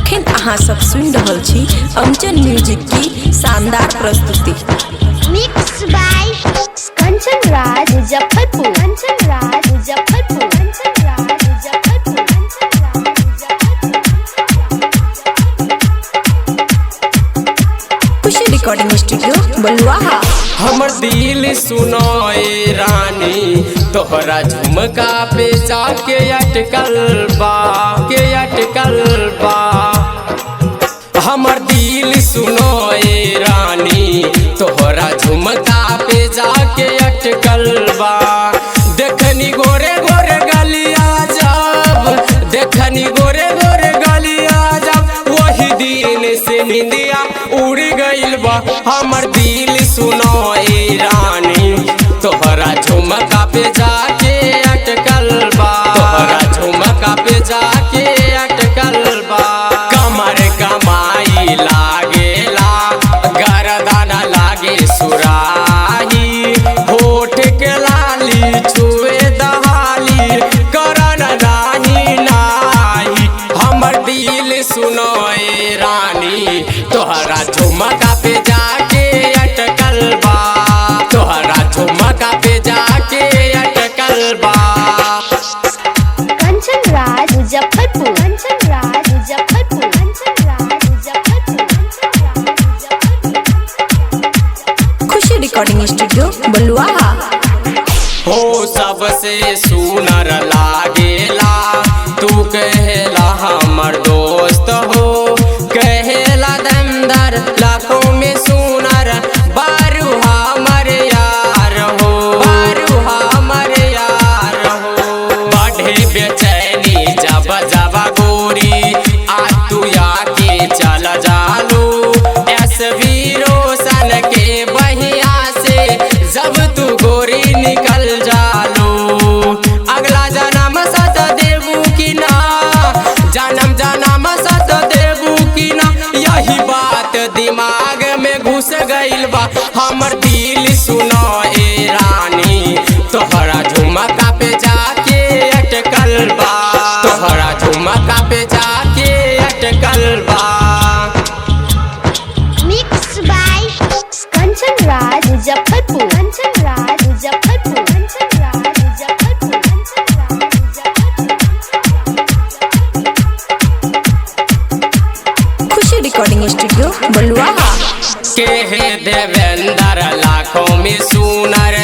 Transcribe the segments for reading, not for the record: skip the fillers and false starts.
अखन अहाँ सब सुनि रहल छी अंचन म्यूजिक की शानदार प्रस्तुति। Mix by Kanchan Raj Muzaffarpur, Kanchan Raj Muzaffarpur, Kanchan Raj Muzaffarpur, Kanchan Raj Muzaffarpur. Khushi recording studio Baluaha. हमर दिल सुनो ए रानी, तोहरा झुमका पे जाके अटकल बा, के अटकल बा। हमर दिल सुनो ए रानी, तोहरा झुमका पे जाके अटकल बा। देखनी गोरे गोरे गलिया जब, देखनी गोरे गोरे गलिया जब, वही दिन से निंदिया उड़ गइल बा। हमर दिल सुनो ए रानी, तोहरा झुमका पे जाके अटकल बा, तोहरा झुमका पे जाके अटकल बा। कमर कमाई लागेला, गरदाना लागे सुराही, होठ के लाली छुए दहाली, करन नाही नाही। हमर दिल सुनो ए रानी, तोहरा झुमका पे जाके अटकल बा, तोहरा झुमका पे जाके अटकल बा। कंचन राज मुजफ्फरपुर, कंचन राज मुजफ्फरपुर, कंचन राज मुजफ्फरपुर, कंचन राज मुजफ्फरपुर। खुशी रिकॉर्डिंग स्टूडियो बलुआहा। हो सबसे सुनर लागेला, तू कहेला हमर दोस्त हो, कहेला दमदर लाखों में सुनर, बारू हमर यार हो, बारू हमर यार हो। बढ़े बेचैनी जब जब गोरी आ तू आके चल जालू, एस वी रोशन के बहिया से जब तू गोरी निकल जालू। अगला जन्म सत देबू की ना, जन्म जन्म सत देबू की ना, यही बात दिमाग में घुस गइल बा। हमर दिल सुनो ए रानी, तोहरा झुमका पे जाके अटकल बा, तोहरा झुमका पे जाके अटकल बा। Mix by Kanchan Raj Muzaffarpur, Kanchan Raj Muzaffarpur, Kanchan Raj Muzaffarpur, Kanchan Raj Muzaffarpur. Khushi recording studio Baluaha. के हे देवेंद्र लाखों में सुनर,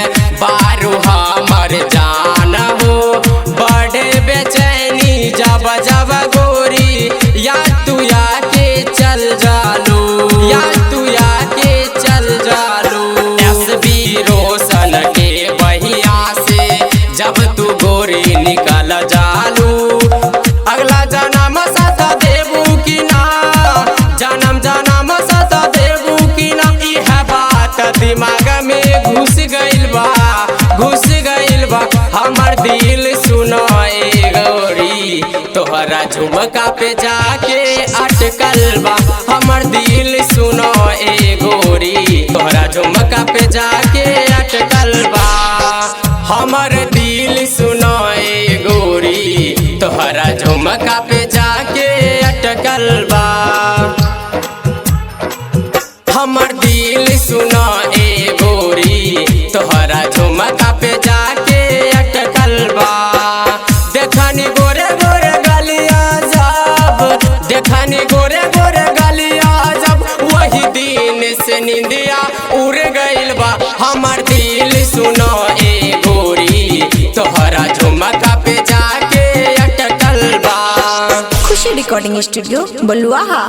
बारू हमर जान हो, बड़े बेचैनी जब जब गोरी या तू या के चल जालू, या तू या के चल जालू। एस बी रोशन के बहिया से जब तू गोरी निकल जालू। अगला जन्म सत देबू की ना, जन्म जन्म सत देबू की ना, इह बात दिमाग में घुस गइल बा, घुस गइल बा। हमर दिल सुनो ए गौरी, तोहरा झुमका पे जाके अटकल बा। हमर दिल सुनो ए गोरी, तोहरा झुमका पे जाके अटकल बा। हमर दिल सुनो ए गोरी, तोहरा झुमका पे जाके अटकल बा। हमर दिल सुनो ए गोरी, तोहरा झुमका पे जाके अटकल बा। देखनी गोरे गोरे गलिया जब, देखनी गोरे गोरे गलिया जब, वही दिन से निंदिया उड़ गइल बा। हमर दिल सुनो ए गोरी, तोहरा झुमका पे जाके अटकल बा। खुशी रिकॉर्डिंग स्टूडियो बलुआहा।